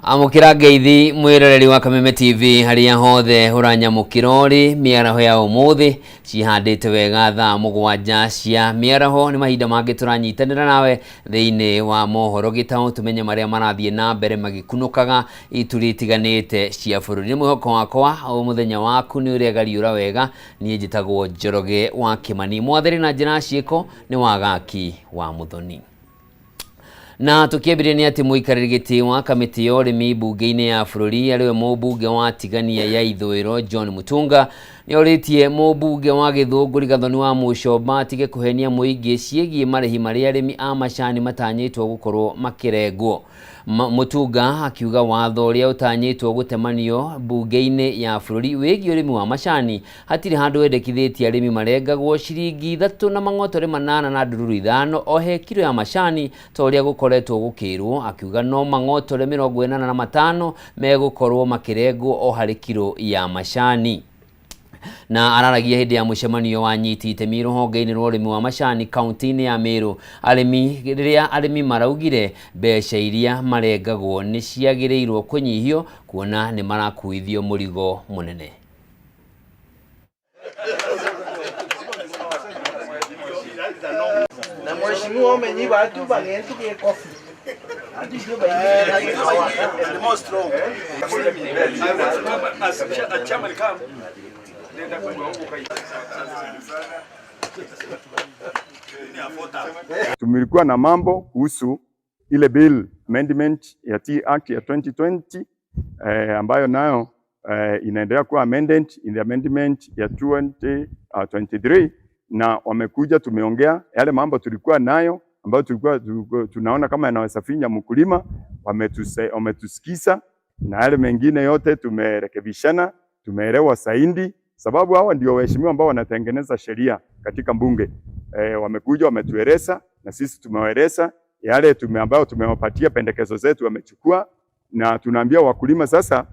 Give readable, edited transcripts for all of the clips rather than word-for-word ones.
Amũkĩra ngeithi mwĩroreri wa Kameme TV harĩa hothe ũranyamũkĩra ũrĩ. Mĩaraho ya ũmũthĩ cihandĩte wega thaa 7 cia mĩaraho. Nĩ mahinda mangĩ tũranyitanĩra nawe thĩinĩ wa mohoro gĩtaũ, tũmenye marĩa marathiĩ na mbere magĩkunũkaga ituri itiganĩte cia bũrũri. Nĩ mwĩhoko wakwa o mũthenya waku nĩ ũrĩagariũra wega. Niĩ njĩtagwo Njoroge wa Kĩmani, mwathĩrĩ na njĩra ciĩko nĩ Wagaki wa Mũthoni. Na tũkĩambĩrĩria nĩ atĩ mũikarĩri gĩtĩ wa kamĩtĩ ya ũrĩmi mbunge-inĩ ya bũrũri, arĩwe mũmbunge wa Tigania ya Ithũĩro John Mutunga, nĩ orĩtie mũmbunge wa Gĩthũngũri Gathoni wa Mũcomba atige kũhenia mũingĩ ciĩgiĩ marĩhi marĩa arĩmi a macani matanyĩtwo gũkorwo makĩrengwo. Mutunga akiuga watho ũrĩa ũtanyĩtwo gũtemanio mbunge-inĩ ya bũrũri wĩgiĩ ũrĩmi wa macani hatirĩ handũ wendekithĩtie arĩmi marengagwo ciringi 3 na mang'otore 8 na ndururu 5 o he kiro ya macani ta ũrĩa gũkoretwo gũkĩrwo, akiuga no mang'otore 85 megũkorwo makĩrengwo o harĩ kiro ya macani. Na araragia hĩndĩ ya mũcemanio wa nyiti itemi rũhonge-inĩ rwa ũrĩmi wa macani kaunti-inĩ ya Meru, arĩmi rĩrĩa arĩmi maraugire mbeca iria marengagwo nĩ ciagĩrĩirwo kũnyihio kuona nĩ marakuithio mũrigo mũnene. Na mheshimiwa omenyi batu bagentu gekofi. Tumilikuwa na mambo kuhusu ile bill amendment ya Tea Act ya 2020, ambayo nayo inaendelea kuwa amended in the amendment ya 2023, na wamekuja tumeongea yale mambo tulikuwa nayo ambayo tulikuwa tunaona kama yanaweza finya mkulima, wametusikiza, na yale mengine yote tumerekebishana, tumeelewa zaidi, sababu hawa ndio waheshimiwa ambao wanatengeneza sheria katika mbunge. Wamekuja wametueleza na sisi tumewaeleza yale ambayo tumewapatia pendekezo zetu wamechukua, na tunaambia wakulima sasa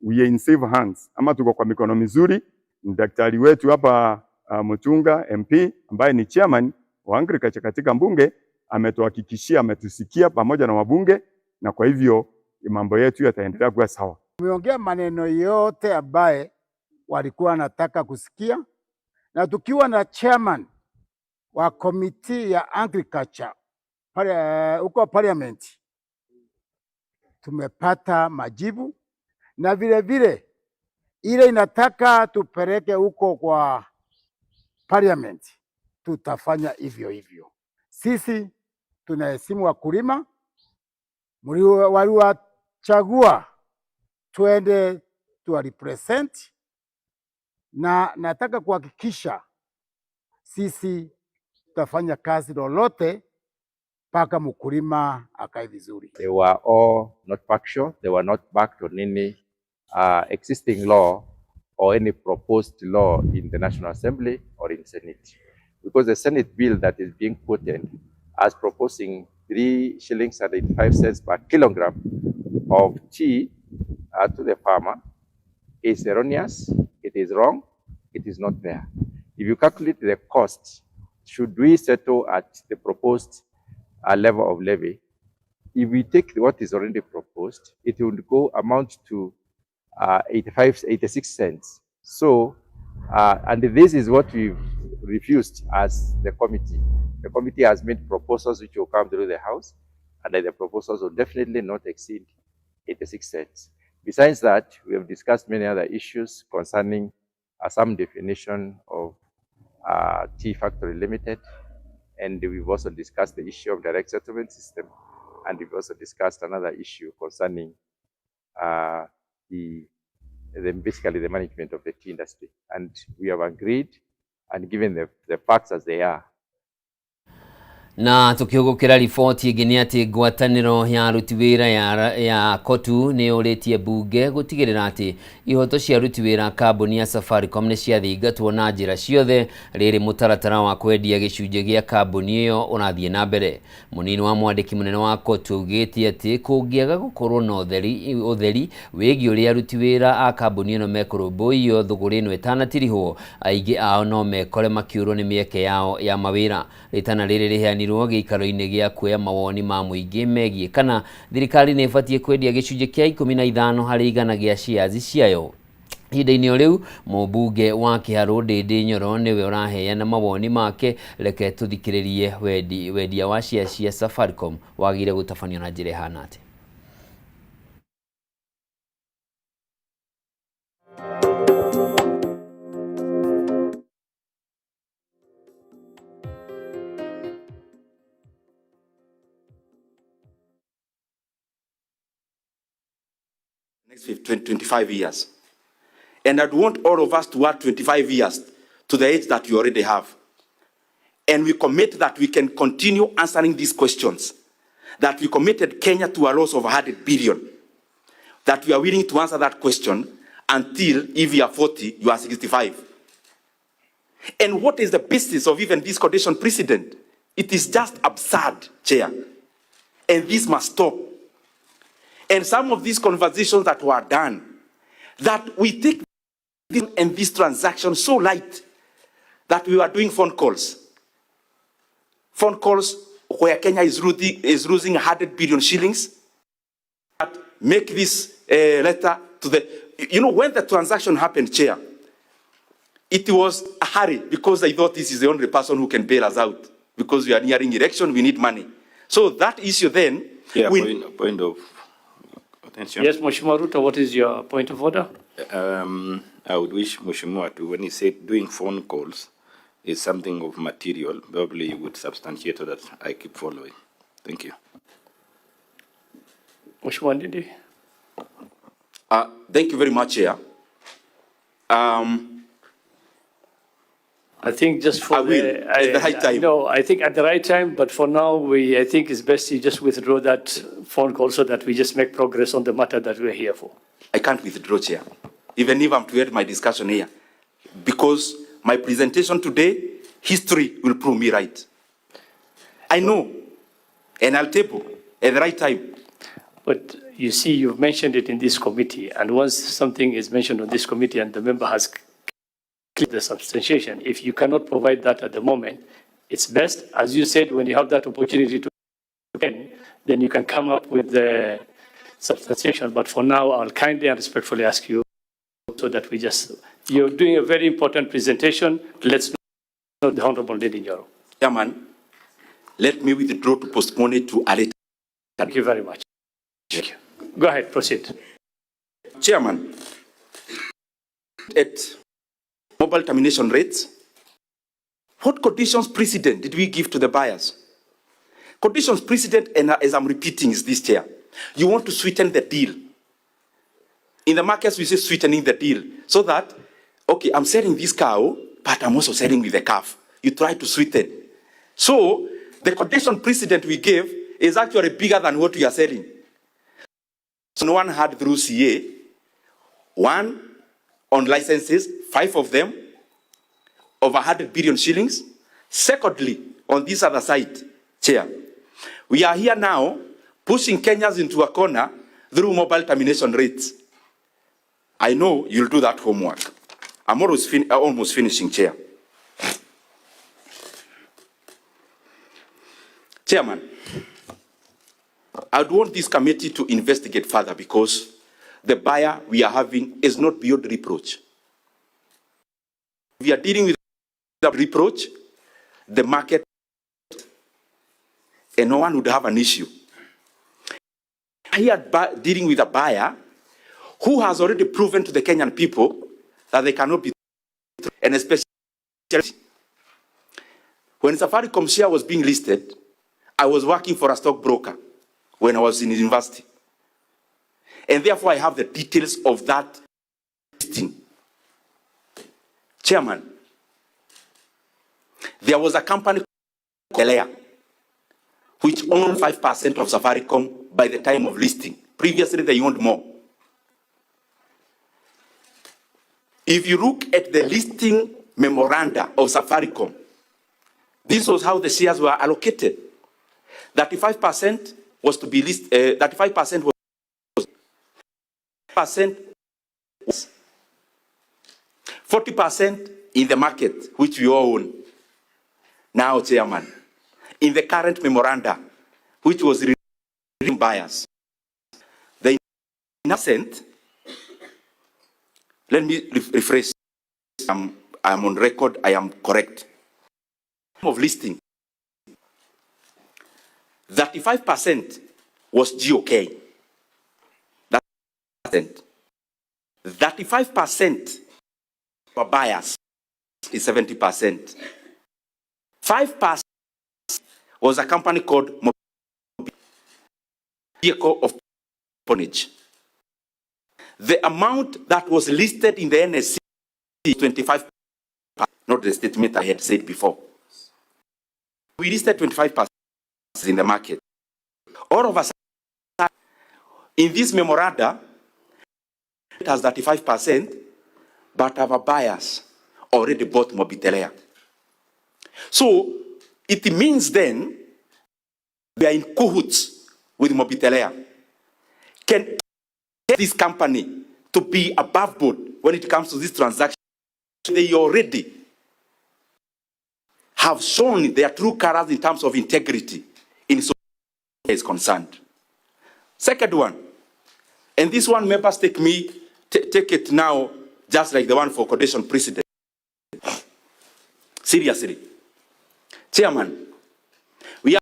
we are in safe hands, ama tuko kwa mikono mizuri. Daktari wetu hapa Mutunga MP ambaye ni chairman wa agriculture katika mbunge ametuhakikishia, ametusikia pamoja na wabunge, na kwa hivyo mambo yetu yataendelea kuwa sawa. Tumeongea maneno yote ambaye walikuwa wanataka kusikia, na tukiwa na chairman wa committee ya agriculture pale huko parliament tumepata majibu, na vile vile ile inataka tupeleke huko kwa parliament tutafanya hivyo hivyo. Sisi tunaheshimu wakulima, waliwachagua tuende tuwa represent, na nataka kuhakikisha sisi tutafanya kazi lolote mpaka mkulima akae vizuri. They were all not factual. They were not backed on any existing law or any proposed law in the National Assembly or in Senate. Because the Senate bill that is being quoted as proposing 3 shillings and 85 cents per kilogram of tea to the farmer is erroneous, it is wrong, it is not there. If you calculate the cost, should we settle at the proposed level of levy, if we take what is already proposed, it would go amount to 86 cents. And this is what we've refused as the committee. The committee has made proposals which will come through the House, and the proposals will definitely not exceed 86 cents. Besides that, we have discussed many other issues concerning some definition of Tea Factory Limited, and we've also discussed the issue of direct settlement system, and we've also discussed another issue concerning the management of the tea industry. And we have agreed and given the facts as they are. Na tukiugukira riboti ĩngĩ nĩ atĩ ngwatanĩro ya aruti wĩra ya KOTU nĩ yũrĩtie mbunge gũtigĩrĩra atĩ ihoto cia aruti wĩra kambuni ya Safaricom nĩ ciathingatwo na njĩra ciothe rĩrĩ mũtaratara wa kwendia gĩcunjĩ gĩa kambuni ĩyo ũrathiĩ na mbere. Mũnini wa mwandĩki mũnene wa KOTU augĩte atĩ kũngĩaga gũkorwo na ũtheri wĩgiĩ ũrĩa aruti wĩra a kambuni ĩno mekũrũmbũiyo thũgũrĩ ĩno ĩtanatirihwo, aingĩ ao no mekore makĩũrwo nĩ mĩeke yao ya mawĩra. Rĩtana rĩrĩ rĩheanirwo Iraheanirwo gĩikaro-inĩ gĩa kuoya mawoni ma mũingĩ megiĩ kana thirikari nĩ ĩbatiĩ kwendia gĩcunjĩ kĩa 15% gĩa shares ciayo. Ihinda-inĩ o rĩu mũmbunge wa Kĩharũ Ndĩndĩ Nyoro nĩwe ũraheana mawoni make. Reke tũthikĩrĩrie wendia wa shares cia Safaricom wagĩrĩire gũtabanio na njĩra ĩhana atĩa. Next 25 years. And I'd want all of us to add 25 years to the age that we already have. And we commit that we can continue answering these questions, that we committed Kenya to a loss of 100 billion, that we are willing to answer that question until if you are 40, you are 65. And what is the basis of even this condition precedent? It is just absurd, Chair. And this must stop. And some of these conversations that were done, that we take this and this transaction so light that we were doing phone calls. Phone calls where Kenya is losing 100 billion shillings. That make this letter to the... You know, when the transaction happened, Chair, it was a hurry because I thought this is the only person who can bail us out because we are nearing election, we need money. So that issue then... Yeah, point of attention. Yes, Mheshimiwa Rutto, what is your point of order? I would wish Mheshimiwa to, when he said doing phone calls is something of material, probably you would substantiate that I keep following. Thank you. Mheshimiwa Ndindi. Thank you very much, Chair. I think just for I will, at the right time. No, I think at the right time, but for now, I think it's best you just withdraw that phone call so that we just make progress on the matter that we're here for. I can't withdraw, Chair, even if I'm to end my discussion here, because my presentation today, history will prove me right. I know, and I'll table at the right time. But you see, you've mentioned it in this committee, and once something is mentioned on this committee and the member has the substantiation, if you cannot provide that at the moment, it's best, as you said, when you have that opportunity to then you can come up with the substantiation. But for now, I'll kindly and respectfully ask you so that we just, you're doing a very important presentation. Let's know the Honorable Ndindi Nyoro. Chairman, let me withdraw to postpone it to a later. Thank you very much. Thank you. Go ahead, proceed. Chairman, at mobile termination rates, what conditions precedent did we give to the buyers? Conditions precedent, and as I'm repeating, is this, Chair. You want to sweeten the deal. In the markets, we say sweetening the deal so that, okay, I'm selling this cow, but I'm also selling with the calf. You try to sweeten. So the condition precedent we gave is actually bigger than what we are selling. So no one had through CA, one on licenses, 5 of them, over 100 billion shillings. Secondly, on this other side, Chair, we are here now pushing Kenyans into a corner through mobile termination rates. I know you'll do that homework. I'm almost finishing, Chair. Chairman, I'd want this committee to investigate further because the buyer we are having is not beyond reproach. We are dealing with the reproach, the market, and no one would have an issue. Here dealing with a buyer who has already proven to the Kenyan people that they cannot be, and especially when Safaricom share was being listed, I was working for a stockbroker when I was in university. And therefore, I have the details of that listing. Chairman, there was a company called Elea, which owned 5% of Safaricom by the time of listing. Previously, they owned more. If you look at the listing memoranda of Safaricom, this was how the shares were allocated. 35% was to be listed, 35% was percent, 40% in the market, which we all own. Now, Chairman, In the current memoranda, which was written bias, the innocent, let me rephrase, I'm on record, I am correct. Of listing, 35% was GOK. That 35% were bias is 70%. 5% was a company called Vehicle of Ponage. The amount that was listed in the NSC, 25, not the statement I had said before. We listed 25% in the market. All of us, in this memoranda, it has 35%, but our buyers already bought Mobitelea. So it means then we are in cahoots with Mobitelea. Can this company to be above board when it comes to this transaction? They already have shown their true colors in terms of integrity in so is concerned. Second one, and this one members take me, take it now, just like the one for condition precedent. Seriously. Chairman, we are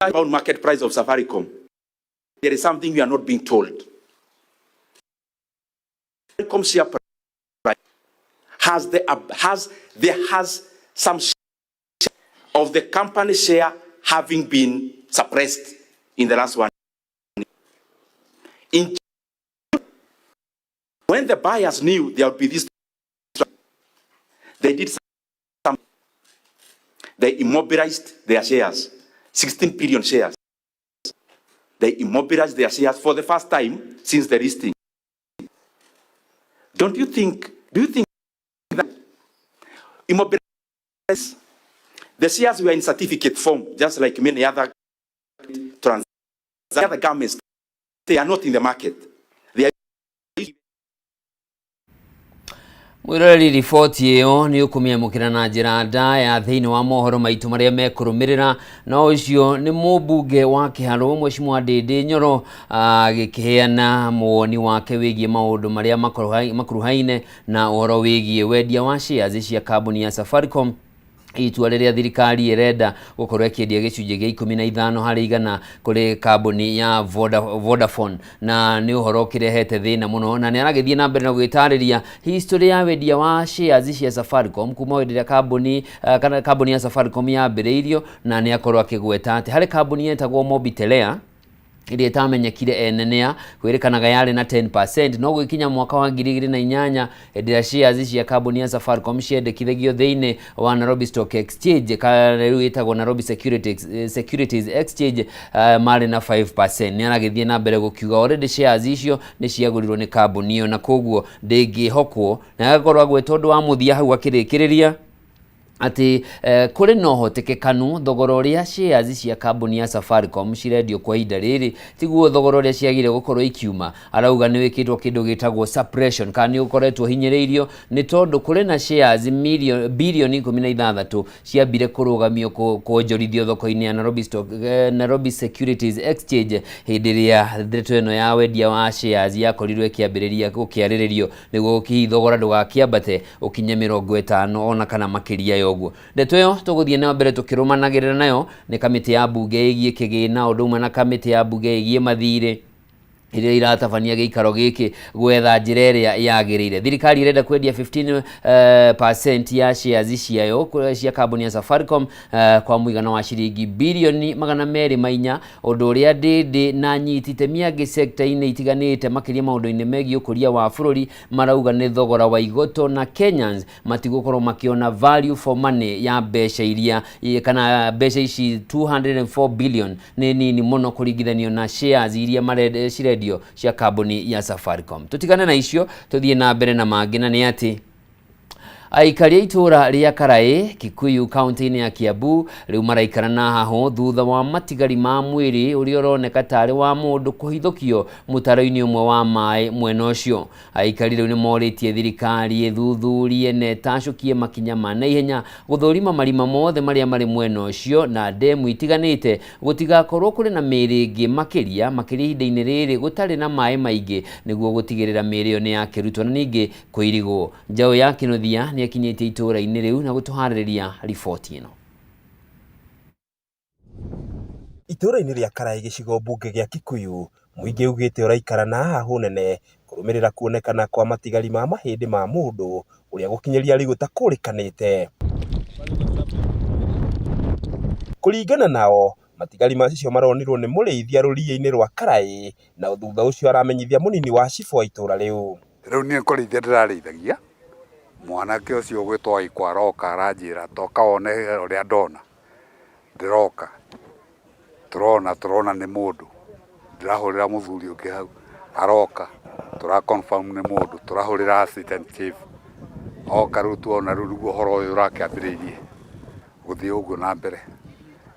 about market price of Safaricom. There is something we are not being told. Safaricom share price has the has there has some of the company share having been suppressed in the last one. In when the buyers knew there would be this, they did some, they immobilized their shares, 16 billion shares. They immobilized their shares for the first time since the listing. Don't you think, do you think that immobilized, the shares were in certificate form, just like many other trans other governments, they are not in the market. They are Mwiroreri, riboti ĩyo nĩ ũkũmĩamũkĩra na njĩra ndaya thĩinĩ wa mohoro maitũ marĩa mekũrũmĩrĩra. No ũcio nĩ mũmbunge wa Kĩharũ, Mheshimiwa Ndĩndĩ Nyoro, agĩkĩheana muoni wake wĩgiĩ maũndũ marĩa makuruhaine na ũhoro wĩgiĩ wendia wa shares cia kambuni ya Safaricom, itua rĩrĩa thirikari ĩrenda gũkorwo ĩkĩendia gĩcunjĩ gĩa 15% kũrĩ kambuni ya Vodafone, na nĩ ũhoro ũkĩrehete thĩna mũno. Na nĩ aragĩthiĩ na mbere na gũgĩtarĩria history ya wendia wa shares cia Safaricom kuma hĩndĩ ĩrĩa kambuni kana kambuni ya Safaricom yambĩrĩirio, na nĩ akorwo akĩgweta atĩ harĩ kambuni yetagwo Mobitelea ĩrĩa ĩtamenyekire ene nĩa, kwĩrĩkanaga yarĩ na 10%, no gũgĩkinya mwaka wa 2008, hĩndĩ ĩrĩa shares cia kambuni ya Safaricom ciendekithagio thĩinĩ wa Nairobi Stock Exchange, kana rĩu ĩtagwo Nairobi Securities Exchange, marĩ na 5%. Nĩ aragĩthiĩ na mbere gũkiuga already shares icio nĩ ciagũrirwo nĩ kambuni ĩyo na koguo ndĩngĩhokwo, na agakorwo agweta ũndũ wa mũthia hau akĩrĩkĩrĩria atĩ kũrĩ na ũhotekekanu thogora ũrĩa shares cia kambuni ya Safaricom cirendio kwa ihinda rĩrĩ tiguo thogora ũrĩa ciagĩrĩire gũkorwo ikiuma. Arauga nĩ wĩkĩtwo kĩndũ gĩtagwo suppression, kana nĩ ũkoretwo hinyĩrĩirio, nĩ tondũ kũrĩ na shares bilioni 16 ciambire kũrũgamio kuonjorithio thoko-inĩ ya Nairobi Securities Exchange hĩndĩ ĩrĩa ndeto ĩno ya wendia wa shares yakorirwo ĩkĩambĩrĩria gũkĩarĩrĩrio, nĩguo hihi thogora ndũgakĩambate ũkinye 50 ona kana makĩria ya ũguo. Ndeto ĩyo tũgũthiĩ na mbere tũkĩrũmanagĩrĩra nayo nĩ kamĩtĩ ya mbunge ĩgiĩ kĩgĩna, ũndũ ũmwe na kamĩtĩ ya mbunge ĩgiĩ mathirĩ iria iratabania gĩikaro gĩkĩ gwetha njĩra ĩrĩa yagĩrĩire. Thirikari ĩrenda kwendia 15 percent ya shares ciayo cia kambuni ya Safaricom kwa mũigana wa ciringi bilioni 204, ũndũ ũrĩa Ndĩndĩ na nyiti itemi angĩ sekta-inĩ itiganĩte, makĩria maũndũ-inĩ megiĩ ũkũria wa bũrũri, marauga nĩ thogora wa igoto na Kenyans matigũkorwo makĩona value for money ya mbeca iria kana mbeca ici 204 billion nĩ nini mũno kũringithanio na shares iria cirendio cia kambuni ya Safaricom. Tutigane na icio, tuthiĩ na mbere na mangĩ, na nĩ atĩ Aikari a itũũra rĩa Karaĩ, Kikuyu, kaunti-inĩ ya Kiambu rĩu maraikara na hahũ thutha wa matigari ma mwĩrĩ ũrĩa ũroneka tarĩ wa mũndũ kũhithũkio mũtaro-inĩ ũmwe wa maĩ mwena ũcio. Aikari rĩu nĩmorĩtie thirikari ĩthuthurie na ĩtacũkie makinya ma naihenya gũthũrima marima mothe marĩa marĩ mwena ũcio na ndemu itiganĩte gũtigakorwo kũrĩ na mĩĩrĩ ĩngĩ makĩria makĩria ihinda-inĩ rĩrĩ gũtarĩ na maĩ maingĩ nĩguo gũtigĩrĩra mĩĩrĩ ĩyo nĩ yakĩrutwo na ningĩ kũirigwo. Njaũ ya Kĩnuthia nĩ akinyĩtie itũũra-inĩ rĩu na gũtũharĩrĩria riboti ĩno. Itũũra-inĩ rĩa Karaĩ gĩcigo mbunge gĩa Kikuyu, mũingĩ ugĩte ũraikara na hahũ nene kũrũmĩrĩra kuonekana kwa matigari ma mahĩndĩ ma mũndũ ũrĩa gũkinyĩria rĩu ũtakũrĩkanĩte. Kũringana nao, matigari macio maronirwo nĩ mũrĩithia rũriĩ-inĩ rwa Karaĩ na thutha ũcio aramenyithia mũnini wa cibũ wa itũũra rĩu. Rĩu niĩ kũrĩithia ndĩrarĩithagia, mwanake ũcio ũgwĩtwo Waikũ aroka aranjĩra toka wone ũrĩa ndona, ndĩroka tũrona tũrona nĩ mũndũ, ndĩrahũrĩra mũthuri ũngĩ hau aroka tũra confirm nĩ mũndũ, tũrahũrĩra assistant chief oka rĩu tuona rĩu nĩguo ũhoro ũyũ ũrakĩambĩrĩirie gũthiĩ ũguo na mbere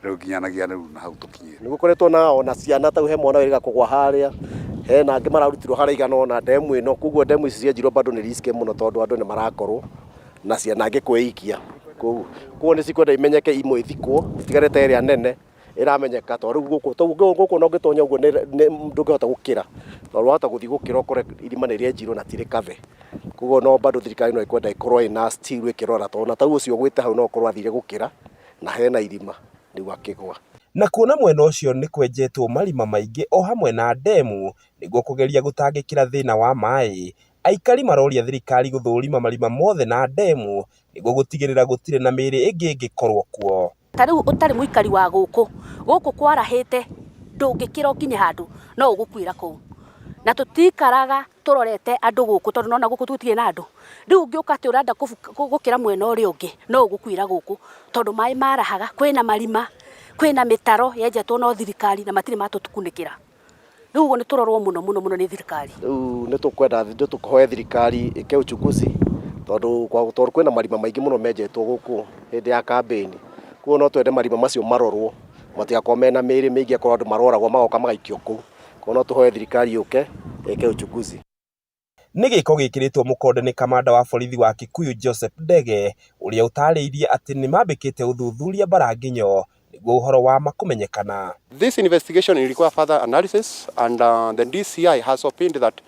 rĩu nginyanagia rĩu na hau tũkinyĩte. Nĩ gũkoretwo na ona ciana tau he mwana wĩrĩga kũgwa harĩa, hena angĩ mararutirwo harĩa igana ona ndemu ĩno, koguo ndemu ici cienjirwo bado nĩ risky mũno tondũ andũ nĩ marakorwo na ciana angĩ kwĩikia kũu. Koguo nĩ cikwenda imenyeke imwe ithikwo itigarĩte ĩrĩa nene ĩramenyeka tondũ rĩu gũkũ gũkũ ona ũngĩtonya ũguo ndũngĩhota gũkĩra tondũ wahota gũthiĩ gũkĩra ũkore irima nĩ rĩenjirwo na ti rĩkave. Koguo no bado thirikari no ĩkwenda ĩkorwo ĩna still ĩkĩrora tondũ ona tau ũcio ũgwĩte hau no ũkorwo athire gũkĩra na hena irima rĩu akĩgwa. Na kuona mwena ũcio nĩ kwenjetwo marima maingĩ o hamwe na ndemu nĩguo kũgeria gũtangĩkĩra thĩna wa maĩ, aikari maroria thirikari gũthũrima marima mothe na ndemu nĩguo gũtigĩrĩra gũtirĩ na mĩĩrĩ ĩngĩ ĩngĩkorwo kuo. Ta rĩu ũtarĩ mũikari wa gũkũ, gũkũ kwarahĩte ndũngĩkĩra ũkinye handũ no ũgũkuĩra kũu. Na tũtikaraga tũrorete andũ gũkũ tondũ nona gũkũ tũtirĩ na andũ. Rĩu ũngĩũka atĩ ũrenda gũkĩra mwena ũrĩa ũngĩ no ũgũkuĩra gũkũ tondũ maĩ marahaga, kwĩna marima, kwĩna mĩtaro yenjetwo no thirikari na matirĩ matũkunĩkĩra. Rĩu ũguo nĩ tũrorwo mũno mũno mũno nĩ thirikari. Rĩu nĩ tũkwenda nĩ tũkũhoya thirikari ĩke uchunguzi tondũ tondũ kwĩna marima maingĩ mũno menjetwo gũkũ hĩndĩ ya kambĩni. Koguo no twende marima macio marorwo matigakorwo mena mĩĩrĩ mĩingĩ akorwo andũ maroragwo magoka magaikio kũu. Koguo no tũhoe thirikari yũke ĩke uchunguzi. Nĩ gĩko gĩkĩrĩtwo mũkonde nĩ kamanda wa borithi wa Kikuyu Joseph Ndege ũrĩa ũtarĩirie atĩ nĩ mambĩkĩte ũthuthuria Mbaranginyo nĩguo ũhoro wa ma kũmenyekana. This investigation will require further analysis, and the DCI has opined that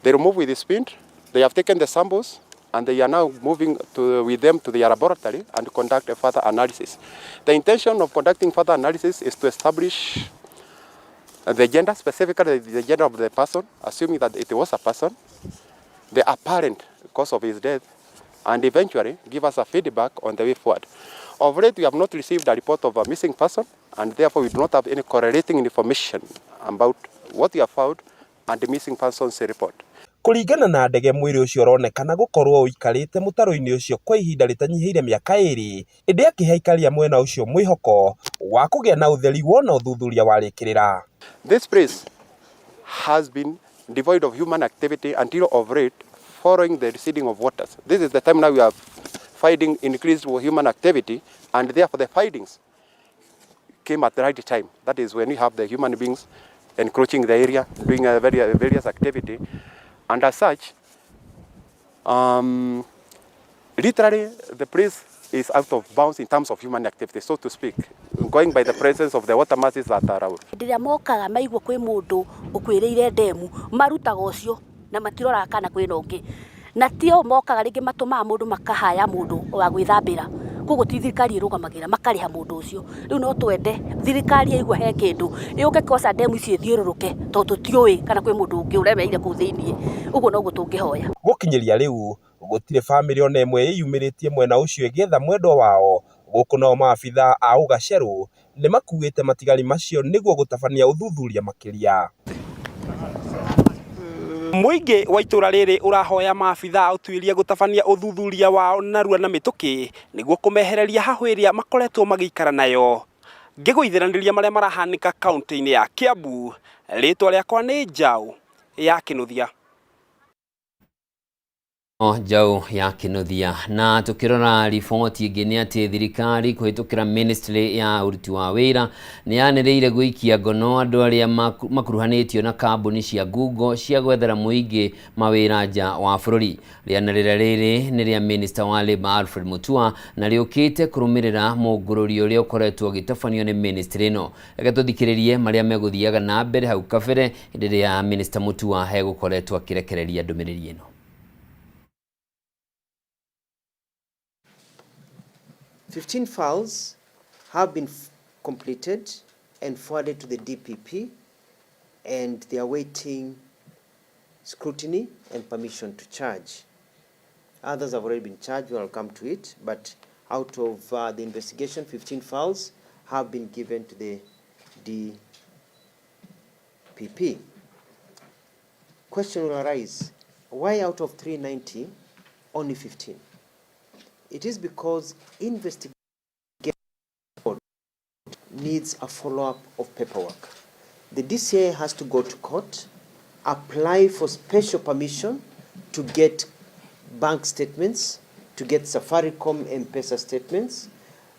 they remove with the speed, they have taken the samples, and they are now moving with them to their laboratory and conduct a further analysis. The intention of conducting further analysis is to establish the gender, specifically the gender of the person, assuming that it was a person, the apparent cause of his death, and eventually give us a feedback on the way forward. Of late, we have not received a report of a missing person, and therefore we do not have any correlating information about what we have found and the missing persons report. Kũringana na Ndege mwĩrĩ ũcio ũronekana gũkorwo ũikarĩte mũtaro-inĩ ũcio kwa ihinda rĩtanyihĩire mĩaka ĩrĩ, ĩndĩ akĩhe aikari a mwena ũcio mwĩhoko wa kũgĩa na ũtheri wona ũthuthuria warĩkĩrĩra. This place has been devoid of human activity until of late following the receding of waters. This is the time now we are finding increased human activity, and therefore the findings came at the right time. That is when we have the human beings encroaching the area, doing a very, various activity, and as such, literally the place is out of bounds in terms of human activity, so to speak, going by the presence of the water masses that are around. Hĩndĩ ĩrĩa mokaga maigua kwĩ mũndũ ũkuĩrĩire ndemu marutaga ũcio na matiroraga kana kwĩna ũngĩ na tio mokaga rĩngĩ matũmaga mũndũ makahaya mũndũ wa gwĩthambĩra koguo ti thirikari ĩrũgamagĩrĩra makarĩha mũndũ ũcio. Rĩu no twende thirikari yaigua he kĩndũ ĩũke koca ndemu icio ĩthiũrũrũke tondũ tũtiũĩ kana kwĩ mũndũ ũngĩ ũremeire kũu thĩiniĩ. Ũguo noguo tũngĩhoya. Gũkinyĩria rĩu gũtirĩ bamĩrĩ ona ĩmwe ĩyumĩrĩtie mwena ũcio ĩgĩetha mwendwa wao. Gũkũ nao maabithaa a ũgacerũ nĩ makuĩte matigari macio nĩguo gũtabania ũthuthuria makĩria. Mũingĩ wa itũra rĩrĩ ũrahoya maabithaa a ũtuĩria gũtabania ũthuthuria wao narua na mĩtũkĩ nĩguo kũmehereria hahũ ĩrĩa makoretwo magĩikara nayo. Ngĩgũithĩranĩria marĩa marahanĩka kaunti-inĩ ya Kiambu, rĩtwa rĩakwa nĩ Njaũ ya Kĩnuthia. Njaũ ya Kinuthia. Na tukirora riboti ĩngĩ nĩ atĩ thirikari kũhĩtũkĩra ministry ya ũruti wa wĩra nĩ yanĩrĩire gũikia ngono andũ arĩa makuruhanĩtio na kambuni cia Google cia gwethera mũingĩ mawĩra nja wa bũrũri. Rĩanĩrĩra rĩrĩ nĩ rĩa Minister wa Labour Alfred Mutua na rĩũkĩte kũrũmĩrĩra mũngũrũrio ũrĩa ũkoretwo ũgĩtabanio nĩ ministry ĩno. Reke tũthikĩrĩrie marĩa megũthiaga na mbere hau kabere hĩndĩ ĩrĩa Minister Mutua egũkoretwo akĩrekereria ndũmĩrĩri ĩno. 15 files have been completed and forwarded to the DPP, and they are waiting scrutiny and permission to charge. Others have already been charged, we'll come to it, but out of the investigation, 15 files have been given to the DPP. Question will arise, why out of 390, only 15? It is because investigation needs a follow-up of paperwork. The DCI has to go to court, apply for special permission to get bank statements, to get Safaricom M-Pesa statements.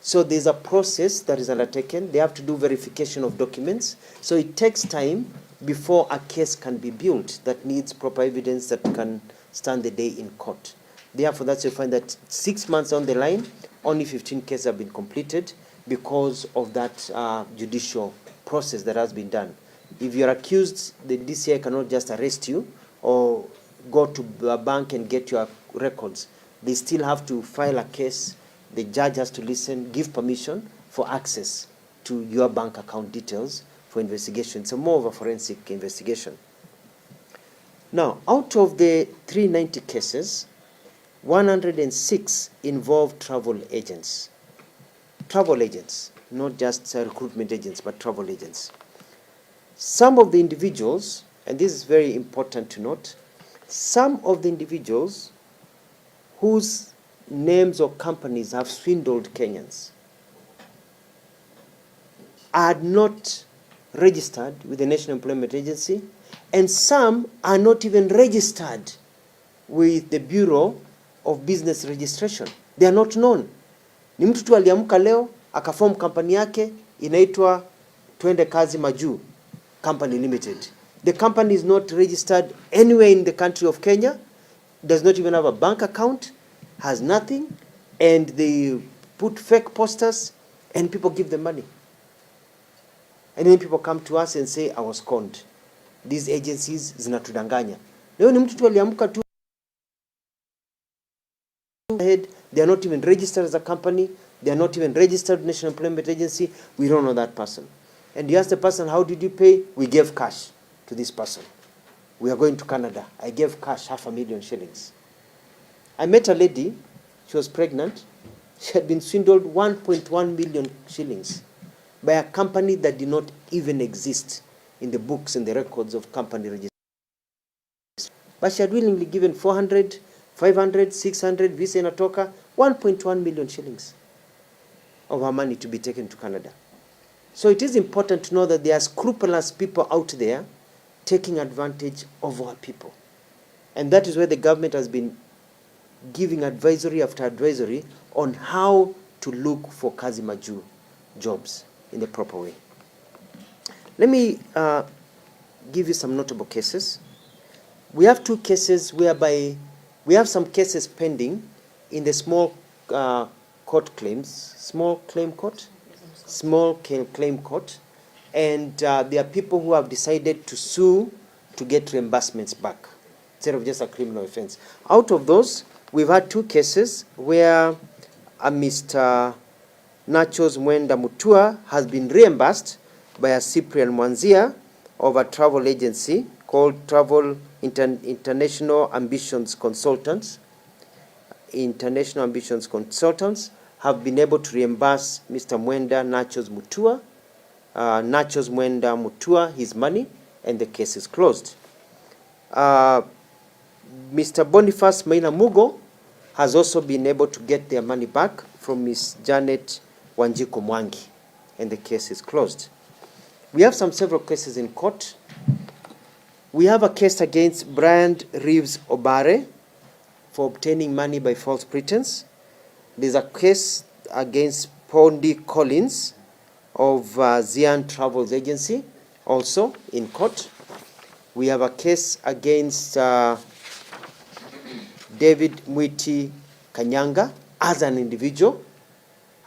So there's a process that is undertaken. They have to do verification of documents. So it takes time before a case can be built that needs proper evidence that can stand the day in court. Therefore, that's you find that 6 months on the line, only 15 cases have been completed because of that judicial process that has been done. If you're accused, the DCI cannot just arrest you or go to a bank and get your records. They still have to file a case. The judge has to listen, give permission for access to your bank account details for investigation. It's more of a forensic investigation. Now, out of the 390 cases, 106 involve travel agents. Travel agents, not just recruitment agents, but travel agents. Some of the individuals, and this is very important to note, some of the individuals whose names or companies have swindled Kenyans are not registered with the National Employment Agency, and some are not even registered with the Bureau of Business Registration. They are not known. Ni mtu tu aliamka leo akaform kampani yake inaitwa Twende Kazi Majuu Company Limited. The company is not registered anywhere in the country of Kenya, does not even have a bank account, has nothing, and they put fake posters and people give them money. And then people come to us and say, I was conned. These agencies zinatudanganya. Leo ni mtu tu aliamka tu ahead. They are not even registered as a company. They are not even registered with National Employment Agency. We don't know that person. And you ask the person, how did you pay? We gave cash to this person. We are going to Canada. I gave cash, 500,000 shillings. I met a lady. She was pregnant. She had been swindled 1.1 million shillings by a company that did not even exist in the books and the records of company registration. But she had willingly given 400, 500, 600, visa inatoka, 1.1 million shillings of her money to be taken to Canada. So it is important to know that there are scrupulous people out there taking advantage of our people. And that is where the government has been giving advisory after advisory on how to look for Kazi Majuu jobs in the proper way. Let me give you some notable cases. We have two cases whereby we have some cases pending in the small court claims, small claim court, small claim court, and there are people who have decided to sue to get reimbursements back instead of just a criminal offense. Out of those, we've had two cases where a Mr. Nachos Mwenda Mutua has been reimbursed by a Cyprian Mwanzia of a travel agency called Travel International Ambitions Consultants. International Ambitions Consultants have been able to reimburse Mr. Mwenda Nachos Mutua, Nachos Mwenda Mutua, his money, and the case is closed. Mr. Boniface Maina Mugo has also been able to get their money back from Ms. Janet Wanjiku Mwangi, and the case is closed. We have some several cases in court. We have a case against Brian Reeves Obare for obtaining money by false pretense. There's a case against Pondi Collins of Zian Travels Agency, also in court. We have a case against David Mwiti Kanyanga as an individual.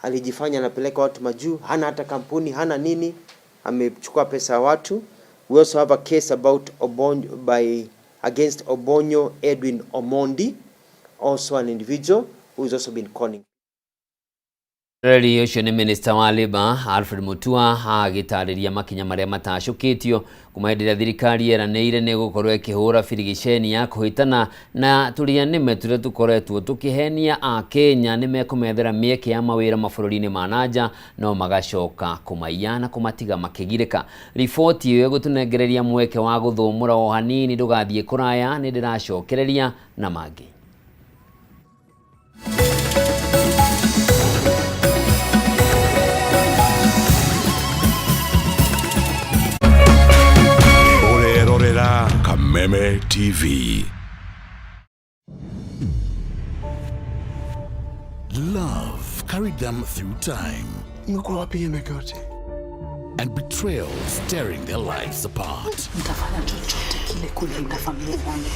Alijifanya anapeleka watu majuu, hana hata kampuni, hana nini, amechukua pesa ya watu. We also have a case about Obonyo, by against Obonyo Edwin Omondi, also an individual who has also been conning. Reri ũcio nĩ minista wa Labour Alfred Mutua agĩtarĩria makinya marĩa matacũkĩtio kuma hĩndĩ ĩrĩa thirikari yeranĩire nĩ gũkorwo ĩkĩhũra birigiceni ya kũhĩtana na tũrĩa nĩme tũrĩa tũkoretwo tũkĩhenia Akenya nĩ mekũmethera mĩeke ya mawĩra mabũrũri-inĩ ma nanja no magacoka kũmaiya na kũmatiga makĩgirĩka. Riboti ĩyo ĩgũtũnengereria mweke wa gũthũmũra o hanini ndũgathiĩ kũraya nĩ ndĩracokereria na mangĩ. Ũrerorera Kameme TV. Love carried them through time. And betrayal tearing their lives apart. Nitafanya chochote kile kulinda familia yangu.